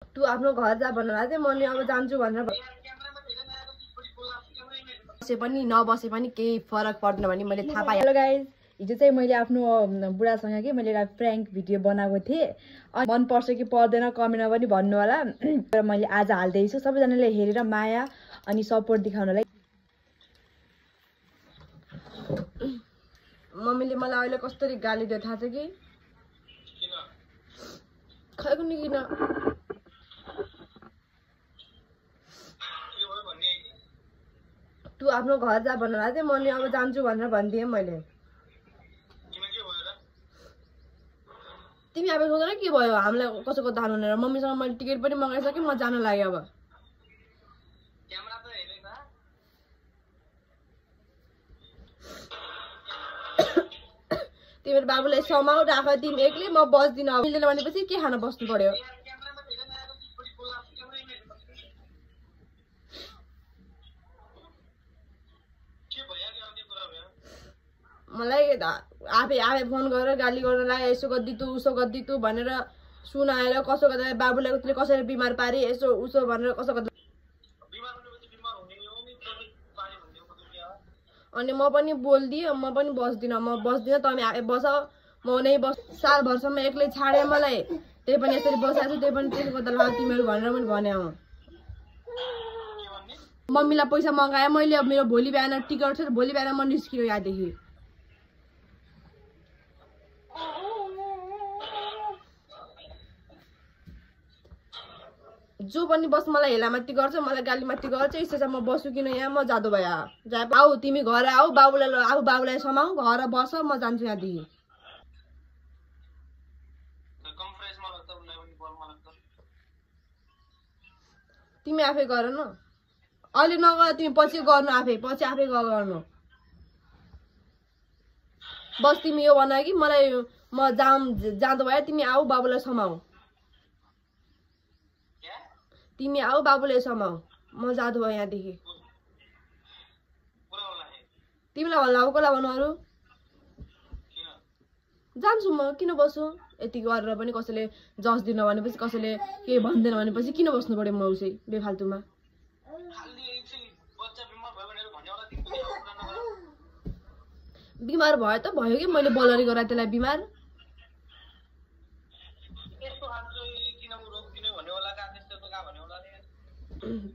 तू आफ्नो घर जा भन्नुलाई चाहिँ म नि अब जान्छु भनेर बसे पनि नबसे पनि केही फरक पर्दैन भने मैले थाहा पाएँ। हेलो गाइज, हिजो चाहिँ मैले आफ्नो बुढासँग कि मैले एउटा प्र्याङ्क भिडियो बनाएको थिएँ। अनि मन पर्छ कि पर्दैन कमेन्टमा पनि भन्नु होला। तर मैले आज हाल्दैछु सबैजनाले हेरेर माया अनि सपोर्ट देखाउनलाई। मम्मीले मलाई अहिले कसरी गाली दियो थाहा छ कि? खै कुनै किन तू आफ्नो घर जा भन्नुलाई चाहिँ म नि अब जान्छु भनेर भनिदिएँ मैले। तिमी अब सोध्न के भयो हामीलाई कसैको दान भनेर? मम्मीसँग मैले टिकट पनि मगाइसकेँ, म जान लाग्यो अब। तिम्रो बाबुलाई समाउ राख, तिमी एक्लै, म बस्दिनँ। अब मिलेन भनेपछि के खान बस्नु पर्यो? मलाई आफै फोन गरेर गाली गर्नलाई यसो गर्दी तू उसो गर्दी तू भनेर सुनाएर कसो गर्दा बाबुलाई उसले कसरी बिमार पारी यसो उसो भनेर कसो गर्दा अनि म पनि बोल्दिएँ, म पनि बस्दिनँ, तमी आफै बस, म नै बस। साल भरसम्म एक्लै छाडे मलाई, त्यही पनि यसरी बसाएको छु, त्यही पनि त्यसो गर्दा ल तिमीहरू भनेर पनि भने। मम्मीलाई पैसा मगाएँ मैले, मेरो भोलि बिहान टिकट छ, भोलि बिहान म निस्कियो यहाँदेखि। जो पनि बस मलाई हेला माथि गर्छ, मलाई गाली माथि गर्छ, यसो म बस्छु किन यहाँ? म जादु भए आऊ, तिमी घर आऊ, बाबुलाई समाऊ, घर बस, म जान्छु यहाँदेखि। तिमी आफै गर न, अहिले नगर, तिमी पछि गर्नु, पछि आफै गर्नु। बस तिमी यो भन कि मलाई म जाँदो भए तिमी आऊ, बाबुलाई समाऊ, तिमी आऊ, बाबुलाई समाऊ, म जादु भयो यहाँदेखि। तिमीलाई भन्नु अब कसलाई भन्नु? अरू जान्छु म, किन बस्छु? यति गरेर पनि कसैले जस दिन भनेपछि, कसैले केही भन्दैन भनेपछि किन बस्नु पर्यो म उसै बेफाल्तुमा? बिमार भयो त भयो कि मैले बोलरी गराएँ त्यसलाई बिमार।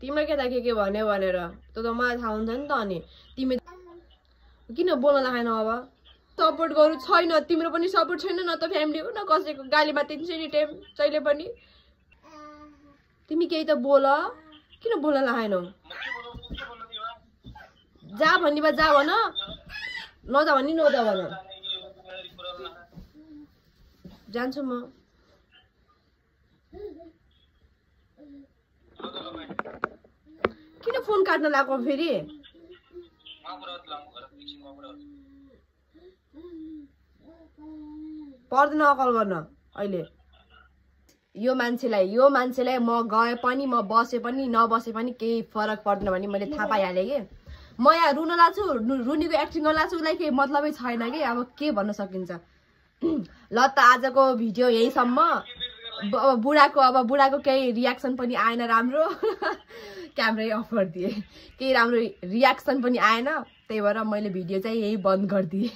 तिमीलाई के थाहा के भन्यो भनेर? त्यो त मलाई थाहा हुन्छ नि त। अनि तिमी किन बोल्न लागेन? अब सपोर्ट गर्नु छैन, तिम्रो पनि सपोर्ट छैन, न त फ्यामिलीको न कसैको। गालीमा तिमी एनी टाइम जहिले पनि। तिमी केही त बोल, किन बोल्न लागेनौ? जा भन्ने बा जा भन, नजा भन्ने नजा भन। जान्छु म। किन फोन काट्न लाग्यो फेरि? पर्दैन अकल गर्न अहिले। यो मान्छेलाई म गए पनि, म बसे पनि नबसे पनि केही फरक पर्दैन भने मैले थाहा पाइहालेँ कि। म यहाँ रुन लाग्छु, रुनीको एक्टिङ गर्न लाग्छु, उसलाई केही मतलबै छैन कि। अब के भन्न सकिन्छ? ल त आजको भिडियो यहीसम्म। अब बुढाको केही रियाक्सन पनि आएन राम्रो। क्यामेरै अफ गरिदिएँ, केही राम्रो रियाक्सन पनि आएन, त्यही भएर मैले भिडियो चाहिँ यही बन्द गरिदिएँ।